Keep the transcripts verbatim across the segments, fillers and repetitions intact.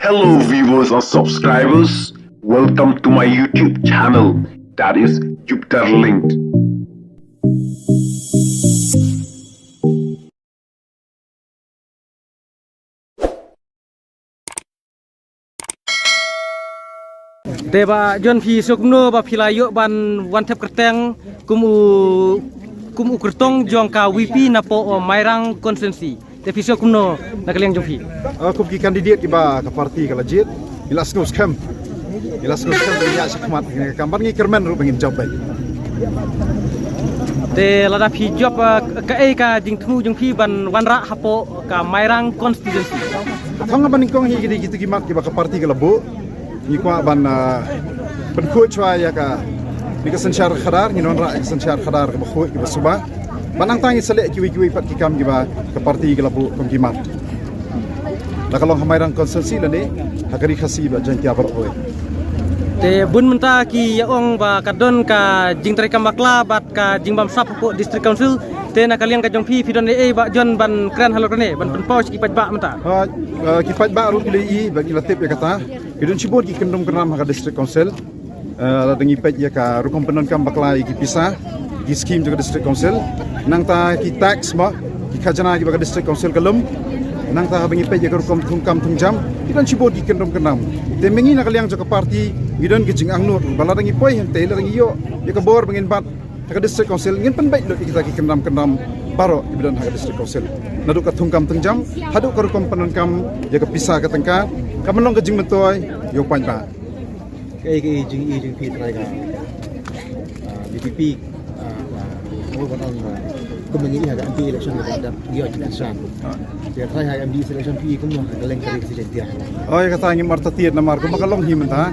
Hello viewers and subscribers, welcome to my YouTube channel, that is Jupiter Linked. Te Bah John, phi sngewkmen ba phi la ïoh ban wan thep kyrteng kum u, kum u kyrtong jong ka VP napoh Mairang constituency. Te phi sngewkmen na ka liang jong phi? Ah, kum ki candidate kiba ka party ka la jied, ngi la sngewskhem. Ngi la sngewskhem ba ngin ïaid shakhmat, ngi ka kam ban ngi kyrmen ruh ba ngin jop beit. Te lada phi jop, ah, kaei ka jingthmu jong phi ban wanrah hapoh ka Mairang constituency? Ka thong kaba nyngkong hi ki dei kito ki mat kiba ka party ka la buh. Ngi kwah ban, ah, pynkhuid shuwa ïa kane ka synshar khadar, ngin wanrah ïa ka synshar khadar kaba khuid kaba suba. Ban nangta ngin sa leh kiwei kiwei pat ki kam kiba ka party ka la buh kum ki mat. La ka long ha Mairang constituency lane ha ka Ri Khasi bad Jaiñtia baroh kawei. Te bun mynta ki ïa ong ba ka don ka jingtrei kam bakla bad ka jingbamsap hapoh District Council. Te na ka liang ka jong phi, phi don ei ei Bah John ban kren halor kane, ban pynpaw sha ki paidbah mynta? Ha, eh, ki paidbah ruh ki la ïohi bad ki la tip ïa kata. Ki don shibun ki kyndrum kyndram ha ka District Council. Eh, lada ngi peit ïa ka rukom pyndonkam bakla ïa ki pisa, ki skim jong ka District Council. Nangta ki tax mo, ki khajna kiba ka District Council ka lum. Nangta haba ngi peit ïa ka rukom thungkam thungjam, ki don shibun ki kyndrum kyndram. Te ma ngi na ka liang jong ka party, ngi don ki jingangnud ba lada ngi poi hangtei, lada ngi ïoh ïa ka bor ba ngin bat ha ka District Council, ngin pynbeit lut ïa kita ki kyndram kyndram baroh kiba don ha ka District Council. Naduh ka thungkam thungjam haduh ka rukom pyndonkam ïa ka pisa ka tyngka, ka ban long ka jingmyntoi ïa u paidbah. Kaei kaei jingïohi jong phi trai ka, ah, VPP, ah, ah, mo ban ong, ah, kumne ngi ha ka MP election ka dap ïa ki election. Ïa trai ha ka MDC election phi kumno ha ka leng ka ri ka si Jaiñtia? Oh, ïa kata ngim artatien namar kumba ka long hi mynta.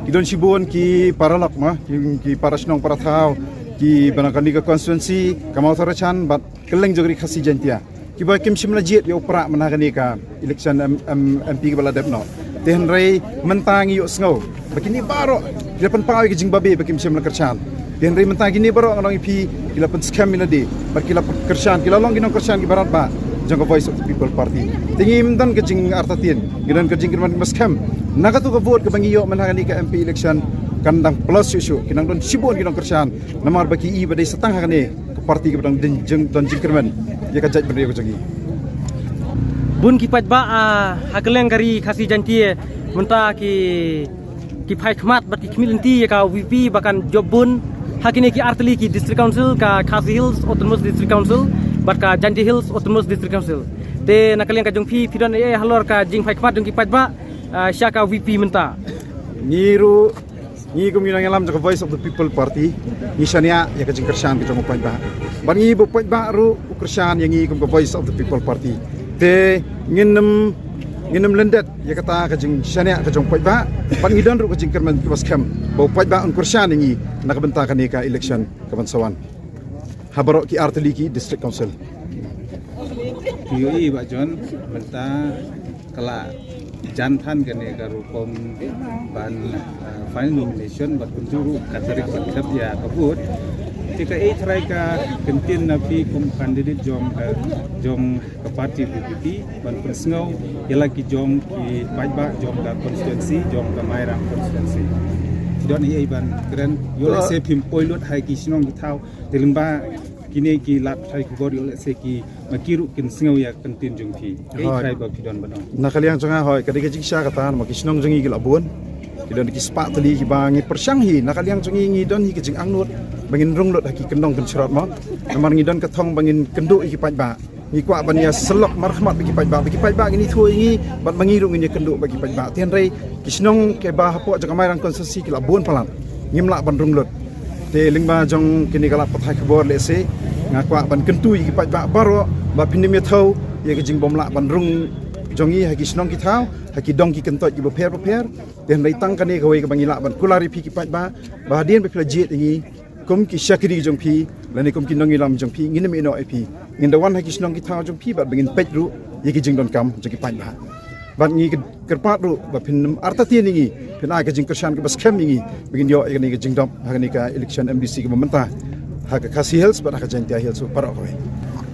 Ki don shibun ki paralok mo, ki, ki para shnong para thaw, kiba na kane ka constituency, ka Mawthadraishan bad kylleng jong ka Ri Khasi Jaiñtia. Kiba kim shym la jied ïa u prah mynta kane ka election M-, M-, MP kaba la dep noh. Te hynrei mynta ngi ïohsngew ba kine baroh ki la pynpaw ïa ka jingbabe ba kim shym la kyrshan. Te hynrei mynta kine baroh ngan ong ïa phi ki la pynskhem ïa lade bad ki la pynkyrshan, ki la long ki nongkyrshan kiba radbah jong ka Voice of the People Party. Te ngim don ka jingartatien, ngi don ka jingkyrmen kaba skhem. Na katu ka vote kaba ngi ïoh mynta kane ka MP election kan dang plus shuh shuh, ki nang don shibun ki nongkyrshan. Namar ba ki i ba dei sa tang ha kane ka party kaba dang ding jing, don jingkyrmen ïa ka jaitbynriew ka jong ngi. Bun ki paidbah, ah, ha kylleng ka Ri Khasi Jaiñtia mynta ki, ki phai khmat bad ki khmih lynti ïa ka VPP ba kan jop bun ha kine ki artylli ki District Council, ka Khasi Hills Autonomous District Council bad ka Jaintia Hills Autonomous District Council. Te na ka liang ka jong phi, phi don ei ei halor ka jingphai khmat jong ki paidbah, ah, sha ka VPP mynta? Ngi ruh, ngi kum ki nongïalam jong ka Voice of the People Party, ngi shaniah ïa ka jingkyrshan ka jong u paidbah. Bad ngi ba u paidbah ruh u kyrshan ïa ngi kum ka Voice of the People Party. Te ngin ym, ngin ym lyndet ïa kata ka jingshaniah ka jong u paidbah. Bad ngi don ruh ka jingkyrmen kaba skhem ba u paidbah un kyrshan ïa ngi na ka bynta kane ka election kaban sa wan ha baroh ki artylli ki District Council. Ïohi Bah John, mynta ka la jan than kane ka rukom ban, ah, final nomination bad kumjuh ruh ka tarik ban thep ïa ka vote. Te kaei trai ka kyntien na phi kum candidate jong ka, jong ka party VPP ban pynsngew ïa la ki jong ki paidbah jong ka constituency, jong ka Mairang constituency? Don ei ei ban kren, ïoh lehse phim poi lut ha ki shnong ki thaw, te lyngba kine ki lad pathai khubor ïoh lehse ki ma ki ruh kin sngew ïa ka kyntien jong phi. Ei trai ba phi don ban ong? Na ka liang jong nga hoi, ka dei ka jingshisha kata, namar ki shnong jong ngi ki la bun. Ki don ki spah tylli kiba ngi pyrshang hi, na ka liang jong ngi ngi don hi ka jingangnud ba ngin rung lut ha ki kyndong kynshrot mo. Namar ngi don ka thong ba ngin kynduh ïa ki paidbah. Ngi kwah ban ïa syllok markhmat bad ki paidbah, bad ki paidbah ngin ïathuh ïa ngi, bad ma ngi ruh ngin ïa kynduh bad ki paidbah. Te hynrei ki shnong kiba hapoh jong ka Mairang constituency ki la bun palat. Ngim lah ban rung lut. Te lyngba jong kine ki lad pathai khubor lehse nga kwah ban kyntu ïa ki paidbah baroh ba phin ym ïa thew ïa ka jingbym lah ban rung jong ngi ha ki shnong ki thaw, ha ki dong ki kyntoit kiba pher bapher. Te hynrei tang kane kawei kaba ngi lah ban kular ïa phi ki paidbah, ba hadien ba phi la jied ïa ngi kum ki shakri jong phi lane kum ki nongïalam jong phi, ngin ym ïehnoh ïa phi. Ngin da wan ha ki shnong ki thaw jong phi bad ba ngin peit ruh ïa ki jingdonkam jong ki paidbah. Bad ngi kyrpad ruh ba phin ym artatien ïa ngi, phin ai ka jingkyrshan kaba skhem ïa ngi ba ngin ïoh ïa kane ka jingdap ha kane ka election MDC kaba mynta ha ka Khasi Hills bad ha ka Jaintia Hills baroh kawei.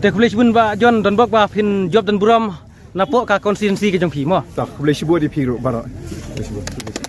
Te khublei shibun Bah John, don bok ba phin jop don burom napoh ka constituency ka jong phi mo. To, khublei shibun ïa phi ruh baroh. Khublei shibun.